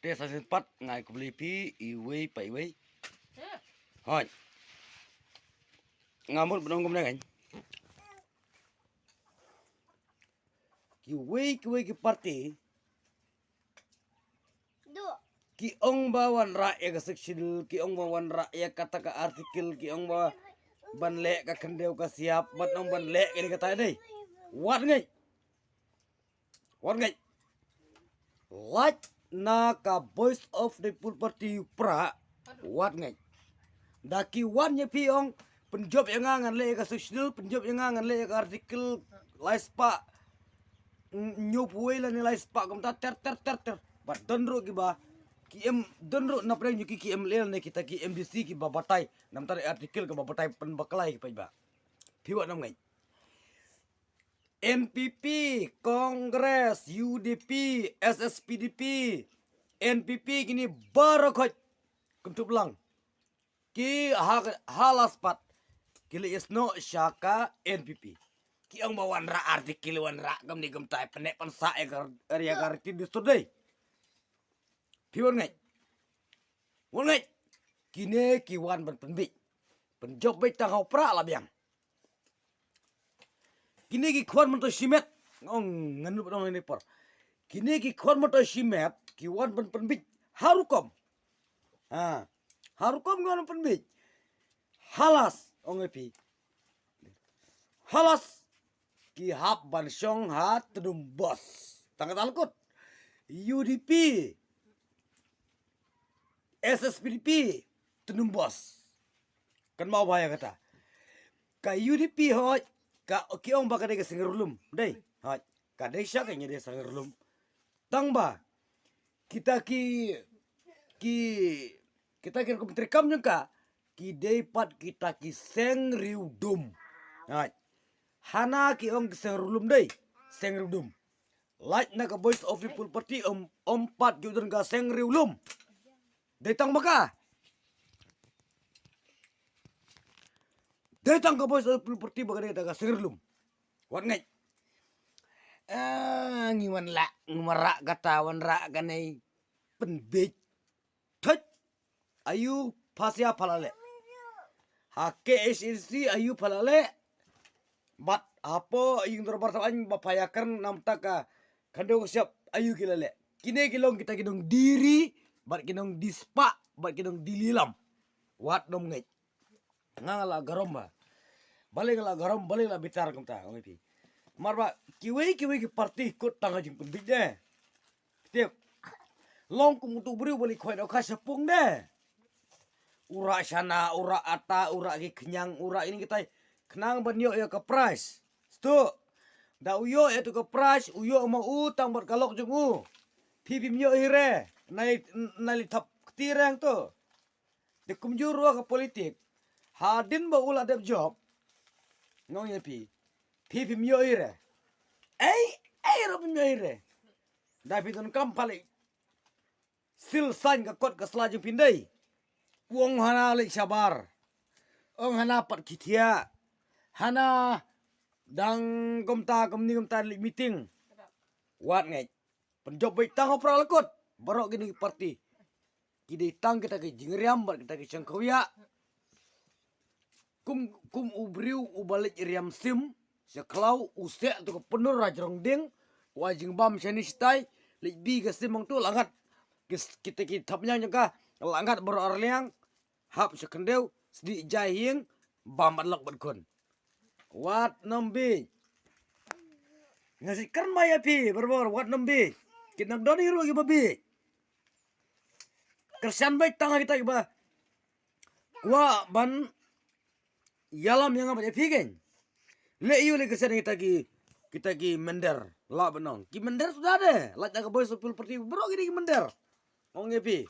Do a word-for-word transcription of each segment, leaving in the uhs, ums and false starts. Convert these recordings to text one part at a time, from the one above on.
Te sa shisien pat nga ai khublei phi iwei pa iwei. Hooid. Nga mut ban ong kumne kan. Kiwei kiwei ki party ki ong ba wanrah ïa ka Sixth Schedule, ki ong ba wanrah ïa kata ka article, ki ong ba ban leh ka khyndew ka siap, ban ong ban leh kane kata dei. Wat ngeit. Wat ngeit. Lait na ka Voice of the People Party u Prah. Wat ngeit. Da ki wan ïa phi ong pynjop ïa nga ngan leh ïa ka Sixth Schedule, pynjop ïa nga ngan leh ïa ka article lai spah hynñiewphew wei lane lai spah kumta ter ter ter ter. Bad don ruh kiba ki em, don ruh na pdeng jong ki ki M L A lane kita ki M D C kiba batai. Namar article kaba batai pynbakla ïa ki paidbah. Phi wat nym ngeit. N P P, Congress, U D P, S S P D P, N P P kine baroh khoit kynthup lang. Ki ha, ha last pat ki leit ïasnoh sha ka N P P. Ki ong ba wanrah article, wanrah kumne kumtai, pyneh pynsah ïa ka, ïa ka riti dustur dei. Phi wan ngeit. Wan ngeit. Kine ki wan ban pynbiej. Pynjop beit tang ha u Prah la biang. Kine ki khwan mynta shimet. Ong ngan nup dong ini por. Kine ki khwan mynta shimet ki wan ban pynbiej. Ha rukom. Ha. Ha rukom ki wan pynbiej. Ha last ong ïa phi. Ha last ki hap ban shong ha tnum bos. Tang kata la kut. U D P, S S P D P, tnum bos. Kan mau bha ïa kata. Ka U D P hooid, ka ki ong ba ka dei ka seng riewlum. Dei, hooid. Ka dei sha ka ngi dei seng riewlum. Tang ba kita ki, ki, kita ki rukom treikam jong ka ki dei pat kita ki seng riewdum. Hooid. Hana ki ong ki seng riewlum dei, seng riewdum. Lait na ka Voice of People Party ym, ym pat ju don ka seng riewlum. Dei tang ba ka. Dei tang ka Voice of People Party ba ka dei tang ka seng riewlum. Wat ngeit. Ah, ngi wan lah, ngi wanrah kata, wanrah kane, pynbiej. Thot. Ayu phasia phalale. Ha K H A D C ayu phalale. Bad hapoh ïing dorbar thap aiñ ba pha ïakren namar ka khyndew ka siap ayu ki lale. Kine ki long kita ki nongdie ri, bad ki nongdie spah, bad ki nongdie lilam. Wat nym ngeit. Nga nga la garom ba. Balei nga la garom, balei nga la bitar kumta, ong ïa phi. Namar ba kiwei kiwei ki party kut tang ha jingpynbiej de. Tip. Long kum utu u briew ba leit khwai dohkha sha pung de. U rah shana, u rah ata, u rah ki khñiang, u rah ine kitai. Khnang ban ïoh ïa ka prize. Stu. Da u ïoh ïa tu ka prize, u ïoh ma u tang bad ka lok jong u. Phi phim ïoh hi re. Nai, nai leit thap kti re hangto. Te kumjuh ruh ka politik. Hadien ba u la dep jop. Nga ong ïa phi. Phi phim ïoh hi re. Ei, ei ruh phim ïoh hi re. Da phi donkam pha leit sil saiñ ka kot ka sla jong phi dei. U ong hana leit shabar. Ong hana pat ki thiah. Hana dang kumta kumne kumta leit meeting. Wat ngeit. Pynjop beit tang ha u Prah la kut. Baroh kine ki party ki dei tang kita ki jingriam bad kita ki shongkhawiah. Kum, kum u briew uba leit riam sim sha khlaw, u seh tu ka pynur ha jrong dieng, u ai jingbam shane shatai, leit bih ka sim hangto la ngat. Ki, kita ki thapniang jong ka la ngat baroh arliang. Hap sha khyndew, sdieh jai ha ïing, bam bad lok bad khun. Wat nym biej. Nga shu kren ma ïa phi barabor, wat nym biej. Ki nang don hi ruh kiba biej. Kyrshan beit tang ha kita kiba kwah ban ïalam ïa nga bad ïa phi kein. Leh ïa u leh kyrshan ïa kita ki, kita ki mynder. Lah ban ong ki mynder suda de. Lait na ka Voice of People Party baroh kine ki mynder. Ong ïa phi.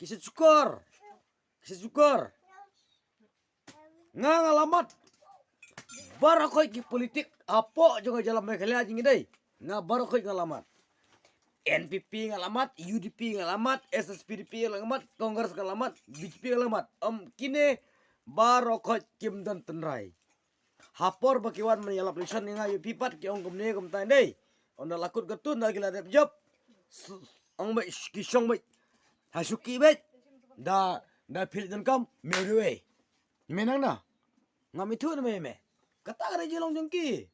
Ki shu shukor. Ki shu shukor. Nga nga lamat. Baroh khoit ki politik hapoh jong ka jylla Meghalaya jong ngi dei. Nga baroh khoit nga lamat. N P P nga lamat, U D P nga lamat, S S P D P nga lamat, Congress nga lamat, B J P nga lamat. Em kine baroh khoit kim don tynrai. Ha por ba ki wan ban ïalap election ïa nga ïa phi pat ki ong kumne kumta dei. Ynda la kut katto ynda ki la dep jop. Su-, ong beit ki shong beit ha shuki beit. Da da phil don kam me ruwe me nang na ngam ithuh na me me kata ka da jilong jong ki.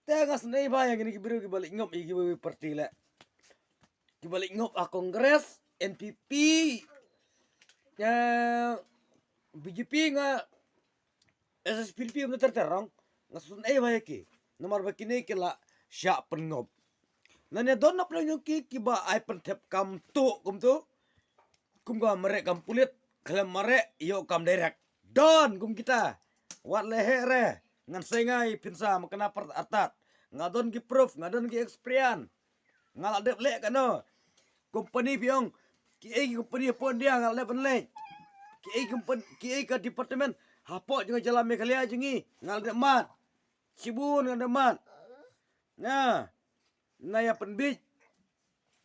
Te nga snei ba ïa kine ki briew kiba leit ngop ïa kiwei parti le. Kiba leit ngop ha Congress, N P P, eh, B J P nga S S P D P um ter ter rong. Nga snei ba ïa ki. Namar ba kine ki la shah pynngop. Nane don na pdeng jong ki kiba ai pynthep kam tu kumtu. Kum ka mareh kam pulit khlem mareh ïoh kam direct. Don kum kita. Wat le heh re. Ngan sei ngai pynsa ma kena per atat. Nga don ki proof, nga don ki experience. Nga la dep leh kano. Company phi ong ki ei ki company pon dia nga la dep leh. Ki ei company ki ei ka department hapoh jong jylla Meghalaya jong ngi nga la dep mad. Shibun nga la dep mad. Na na ïa pynbit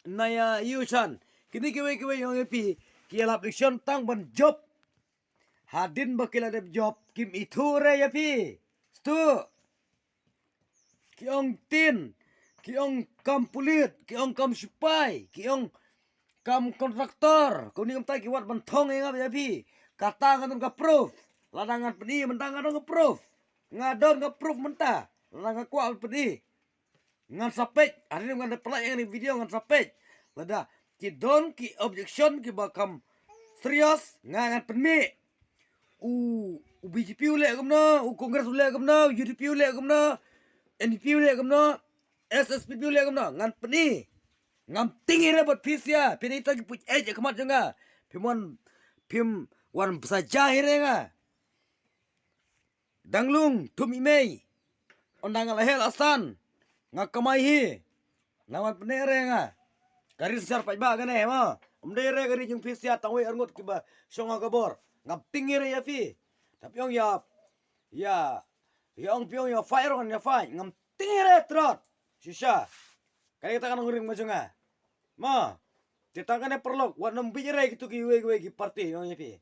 na ïa ïu shan. Kini kiwei kiwei ong ïa phi ki ïa lap election tang ban job. Hadin ba ki la dep job kim ithuh re ïa phi. Stu ki ong tin ki ong kam pulit ki ong kam sipai ki ong kam kontraktor. Kuni kumta ki wat ban thong ïa nga ïa phi. Kata nga don ka proof. Lada ngan pyni mynta nga don ka proof. Nga don ka proof mynta lada nga kwah pyni. Ngan sa peit, hari ngan da pynlait ïa kane video ngan sa peit. Lada ki don ki objection kiba kam serious nga ngan pynmih. U u B J P u leh kumno, u Congress u leh kumno, U D P u leh kumno, N P P u leh kumno, S S P P u leh kumno, ngan pyni. Ngam ting hi re bad phi sia, phi dei tang ki puj ej ha khmat jong nga. Phim wan phim wan bsa ja hi re nga. Dang lung thum i mei. Ynda nga la heh la san nga kamai hi. Nang wan pyneh re nga. Ka ri synshar paidbah kane mo. Ym dei re ka ri jong phi sia tang wei arngut kiba shong ha ka bor. Ngam ting hi re ïa phi. Tapi ong ïa ïa ïa ong phi ong ïa fight rong ïa fight ngam ting hi re trot. Shisha. Kane kata ka nongrim ka jong nga. Mo. Te tang kane paralok wat nym bit re kitu kiwei kiwei ki parti ong ïa phi.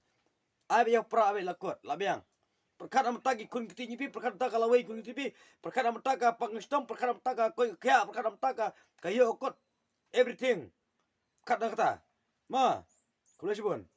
Ai ba ïa pra ai ba la kot la biang. Pyrkhat namar ta ki khun kti ngi phi, pyrkhat namar ta ka lawei khun kti phi, pyrkhat namar ta ka pang stom, pyrkhat namar ta ka koi ka khia, pyrkhat namar ta ka ka ïoh kot. Everything. Pyrkhat na kata. Ma. Khublei shibun.